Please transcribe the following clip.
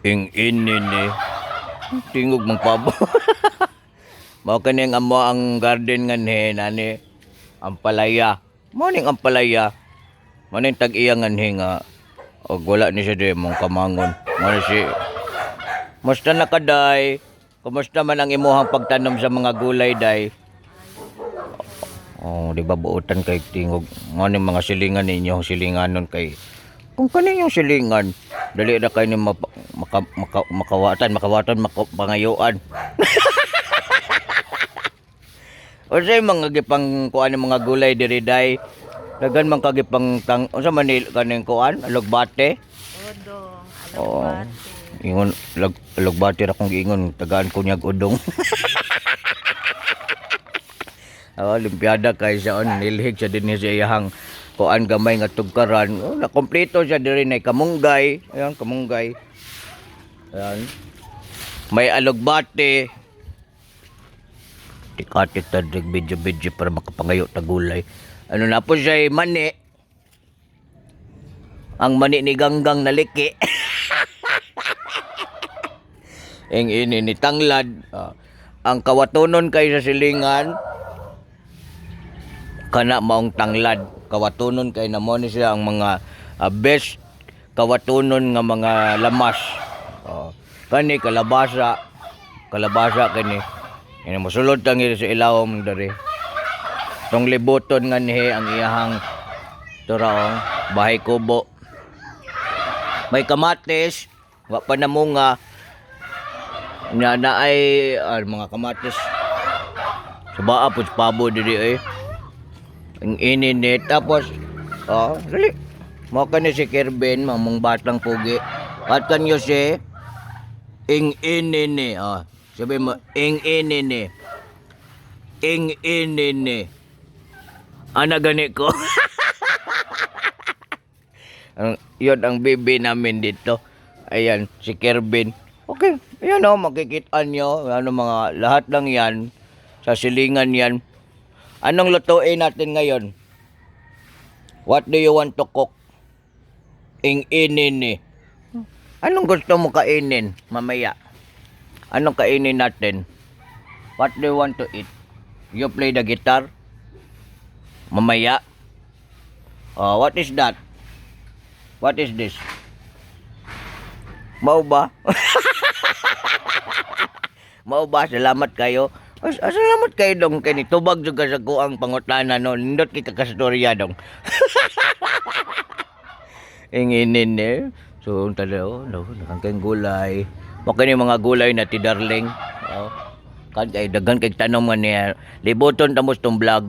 Ing ini ni. Tingog mang pabo. Mao kani ang amo ang garden nganhi nani ampalaya. Mao ning ampalaya. Mao ning tag-iya nganhi nga og wala ni siya diri mong kamangon. Mao ni si. Musta na ka, day? Kumusta man ang imuhang pagtanom sa mga gulay, day? Oh, di ba buotan kay tingog. Mao ning mga silingan ninyo, silinganon kay kung kaninyong silingan, dali ra kay ni makawatan, makapangayuan. Unsay mga gipang kuan ng mga gulay diri, day? Daghan man kagipang tang unsa man ni kaning kuan, alugbate? Udong, Oo. alugbate. Ingon lag, alugbate ra kong giingon, tagaan ko niyag udong. Oh, limpiada kay siya on nilhig siya dinhi sa iyahang kuan gamay nga tugkaran. Oh, nakompleto siya diri na kamunggay. Ayan, kamunggay. Ayan. May alugbate. Tikatit ta video-video para makapangayo ta gulay. Ano na po siya mani. Ang mani ni Ganggang naliki. Ang ini ni tanglad. Ah, ang kawatonon kay sa silingan kana maong tanglad. Kawatonon kay na mo ni siya ang mga best kawatonon nga mga lamas. Oh. Kani kalabasa, kalabasa kani. Ini mosulod tang sa ilawom diri. Tong libuton nga nihi ang iyahang turaong bahay kubo. May kamatis, wa pa namunga. Nya na ay mga kamatis. Sa baa po sa pabo diri eh. Ang ininit. Tapos, oh, dali. Mao kani si Kervin, mamong batang pugi. At kanyo si ing inini. Oh, sabi mo, ing inini. Ing inini. Ana gani ko. Ang, yun ang bibi namin dito. Ayan, si Kervin. Okay, ayan o, makikita nyo. Ano mga, lahat lang yan. Sa silingan yan. Anong lutuin natin ngayon? What do you want to cook? Ing inini. Anong gusto mo kainin mamaya? Anong kainin natin? What do you want to eat? You play the guitar? Mamaya? Oh, what is that? What is this? Mao ba? Mao ba? Salamat kayo. Salamat kayo dong kini tubag jud ka sa kuang pangutana no. Nindot kay kakastorya dong. Inginin eh. So, ang tala, oh, no, nakangkang gulay. Mao kini mga gulay na ti darling. Oh. Kan kay daghan kay tanom nga niya. Libuton tamos tong vlog.